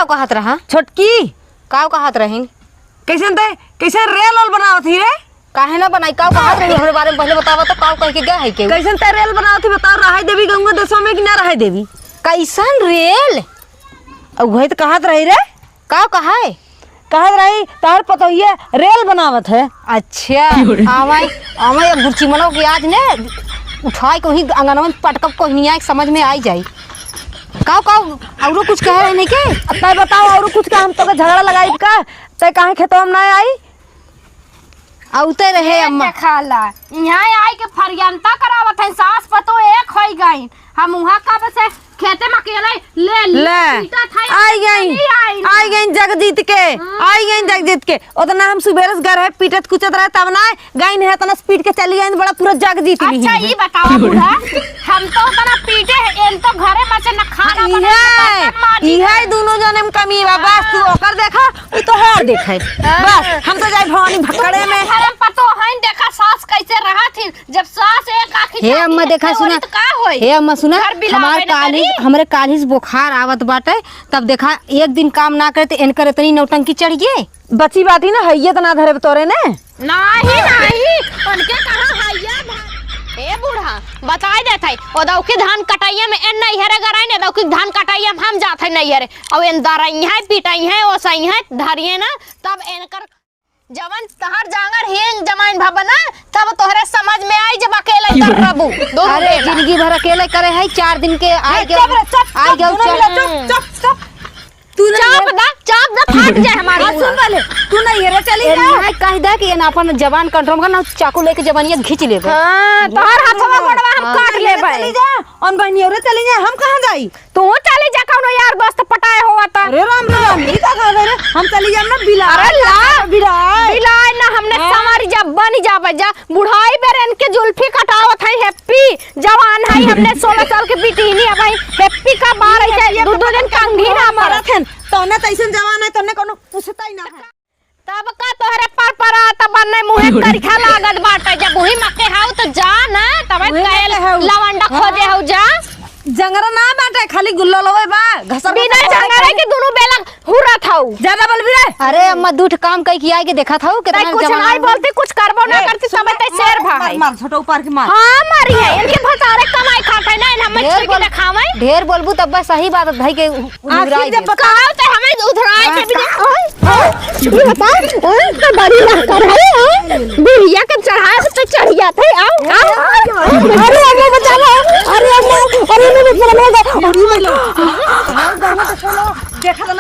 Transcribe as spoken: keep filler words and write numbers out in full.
का कहत रहा? छोटकी। का कहत रहिन? कैसन ते, कैसन रेल ओल बनावत ही रे? काहे ना बनाई? का कहत रही? हमरे बारे में पहले बतावा तो, का कह के गए है केहू? कैसन ते रेल बनावत ही बताओ, रहे देवी गंगा देशों में कि ना रहे देवी? कैसन रेल? अब वही तो कहत रही रे। का कहा है? कहत रही, "तोहर पतोहिया रेल बनावत है।" अच्छा, आवाई, आवाई अब गुरची मनो के आज ने उठाई के वहीं अंगनवा में पटकब, कोई नहीं आए, समझ में आई जाई। काव, काव, औरो कुछ कहे रहे नहीं के? अब तै बताओ, औरो कुछ का हम तोके झगड़ा लगाई का? तै काहे खेतवा में ना आई? औते रहे ए अम्मा। खाला, यहाँ आई के फरियंता करावत है, सास पतो एक होई गई। हम उहाँ कब से खेते में अकेले ले, ले, ले। पीटत है, आई गई, चली आई। आई गई जग जीत के, हाँ। आई गई जग जीत के। उतना हम सुबेरे से घर है पीटत कुचत रहे, तब ना गई नहीं, इतना से पीट के चली गई, बड़ा पूरा जग जीत ली अच्छा, है। ये बताओ बूढ़ा, हम तो उतना पीटे हैं, इन तो घरे बचे न खाना हाँ, बनाए, इहे, बर्तन माजी इहे है। दोनों जने में कमी बा, बस तू ओकर देखा, उ तो है देखे। हाँ। बस हम तो जाए भवानी भक्कड़े में। घर में पतो है, देखा सास कैसे रहा थी, जब सास एक आँखी हे चाटी अम्मा, है, देखा, तो सुना। तो का होई? हे अम्मा, सुना, घर बिलावे हमार न काली, करी। हमरे काली से बुखार आवत बाटे, तब देखा, एक दिन काम ना करे, तो इनकर इतनी नौटंकी चढ़ गए। बची बात ही ना, हइये तो ना धरे तोरे ने। नाही, नाही, उनके कहाँ हइये भ-, ए बूढ़ा, बताई देत है, ओ दौकी धान कटैया में एन नैहरे गराई ने, दौकी धान कटैया में हम जात है नैहरे, और एन दरई है, पिटई है, ओसई है, धरिए ना, तब इनकर जवन तहर जांगर हीन जमाइन भवन ना, तब तोहरे समझ में आई जब अकेले कर रहबू। दोनों अरे, बेला। जिंदगी भर अकेले करे है, चार दिन के आए ए, गए, चुप रे, चुप, आए चुप, गए, दोनों चार बेला, चुप, चुप, चुप। तू ना चाप ये दा, चाप दा, फाट जाए हमार हाँ, मुंह। सुन पहले, तू ना ये रे चली ए, जा। ना कह दे कि ये ना अपन जबान control कर, ना चाकू लेके जबानिया घींच लेबे। हाँ, तोहर हाथवा गोड़वा हम हाँ। काट लेबे। चली जा, अन बहनियों रे चली जा, हम कहाँ जाई? तू चली जा, कौनो यार दोस्त पटाए होवा त। अरे राम रे राम, ई का कहत है रे? हम चली जाब ना बिलाय। अरे ला। बिलाय। बिलाय ना, हमने हाँ। संवर जा, बन जाबे जा। बुढ़ाई बेर इनके जुल्फी कटावत है, हैप्पी जवान है, हमने सोलह साल के बिटिनी अब है, हैप्पी का बार है, ये दो, दो दिन कंघी ना मरत है। तौने तैसन जवान है, तौने कौनो पूछता ही ना है। तब का तोहरे पर परा, तब बन्ने मुँहे करिखा लागत बाटे। जब वही मक्के हाउ तो जा ना, तबे उहे कहे मक्के हाउ। लवंडा खोजे हाँ। हाउ जा। जंगरा ना बाटे, खाली गुल्लो लोवे बा, घसर बिना घसर जंगरे खाली। के दुनू बेला हुरत हाउ। ज्यादा बोलबी रे। अरे अम्मा, दूठ काम कई किया के देखा था, कितना तै कुछ जमाना नहीं में। बोलती, कुछ करबो ना ए, करती, सुन, तबे तै शेर मार, भा मार, है। मार, छोटा ऊपर के मार। हाँ, मारी है, इनके भतारे कमाई खात है ना, इन हमें ढेर छुई के बोल-, देखावे। ढेर बोलबू तब बस सही बात है, भाई के उ-, आखिर उधराई जब दे। बता- कहाँ ते हमें उधराई हाँ। दे, बिना- ये बता, हाँ, तो बड़ी लहकर है, हाँ? बुढ़िया के चढ़ाए पे तो चढ़ जाते, आओ, आओ, आओ। अरे, अम्मा, बचावा, अरे, अम्मा, अरे, अम्मा, बचावा, अरे, अम्मा।